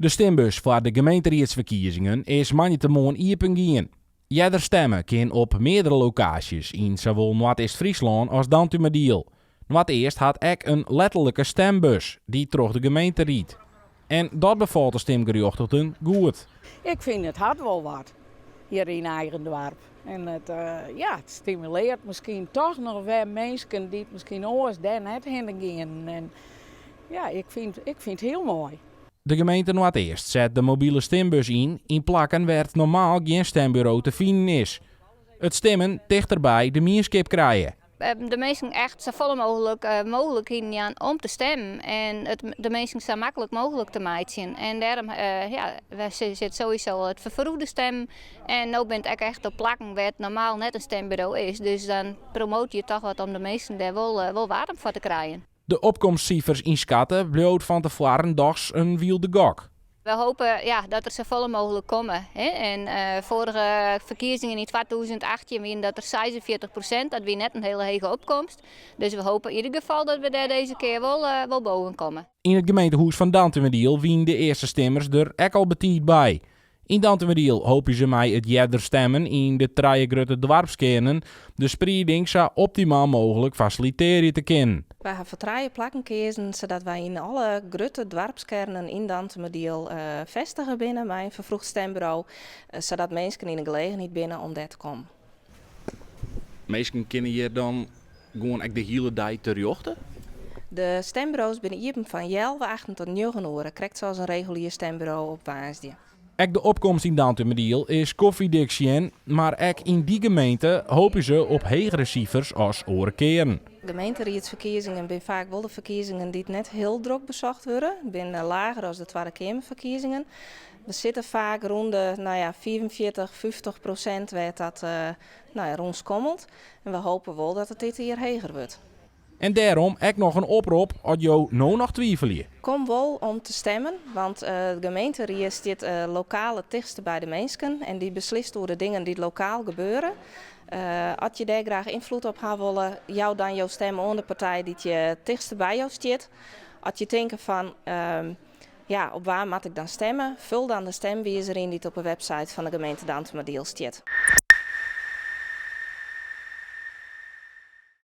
De stimbus foar de gemeenteriedsferkiezingen is moandeitemoarn iepen gien. Earder stemme kin op meardere lokaasjes yn sawol Noardeast-Fryslân as Dantumadiel. Noardeast hat ek in letterlike stembus dy't troch de gemeente rydt. En dat befalt de stimgerjochtigden goed. Ik fyn it hat wol wat hjir yn eigen doarp. En it, ja, it stimulearret miskien toch noch wer minsken dy't miskien oars dêr net hinne gienen. En ja, ik fyn it hiel moai. De gemeente Noardeast set de mobile stimbus yn yn plakken wêr't normaal gjin stemburo te finen is. It stimmen tichterby de mienskip krije. De minsken echt safolle mooglik mooglikheden jaan om te stimmen en it de minsken sa maklik mooglik te meitsjen. En dêrom ja, sit sowieso it ferfroede stimmen en no binne it ek echt op plakken wêr't normaal net in stemburo is. Dus dan promote je toch wat om de minsken dêr wol waarm foar te krijen. De opkomstsifers ynskatte bliuwt fan tefoaren dochs in wylde gok. We hoopje, ja, dat der safolle mooglik komme. En foarige ferkiezingen yn 2018 wiene dat der 46%. Dat wie net in hiele hege opkomst. Dus we hoopje yn ieder gefal dat we dêr dizze kear wol boven komme. Yn it gemeentehûs fan Dantumadiel wiene de earste stimmers der ek al betiid by. Yn Dantumadiel hoopje se mei it earder stemmen yn de trije grutte doarpskearnen de sprieding sa optimaal mooglik fasilitearje te kinnen. Wy hawwe foar trije plakken keazen sadat wy yn alle grutte doarpskearnen yn Dantumadiel fêstige binne mei in ferfroegd stemburo, sadat minsken yn de gelegenheid binne om dêr te kommen. Minsken kinne hjir dan gewoan ek de hiele dei terjochte? De stemburo's binne iepen fan healwei achten tot njoggen oere, krekt sa as in regulier stemburo op woansdei. Ek de opkomst yn Dantumadiel is kofjedik sjen, mar ek yn dy gemeente hoopje se op hegere sifers as oare kearen. Gemeenteriedsferkiezingen binne faak wol de ferkiezingen dy't net hiel drok besocht wurde, binne lager as de Twadde Keamerferkiezingen. We sitte faak rûn de, no ja, 45, 50% wêr't dat, no ja, rûn skommelt. En we hoopje wol dat it dit jier heger wurdt. En dêrom ek noch in oprop as jo no noch twivelje. Kom wol om te stimmen, want de gemeenterie stiet lokaal it tichtste by de minsken en dy beslist oer de dingen dy't lokaal gebeure. As je dêr graach ynfloed op ha wolle, jou dan jo stim oan de partij dy't je tichtste by jo stiet. As je tinke fan, ja, op wa moat ik dan stimme, ful dan de stimwizer yn dy't op de website fan de gemeente Dantumadiel stiet.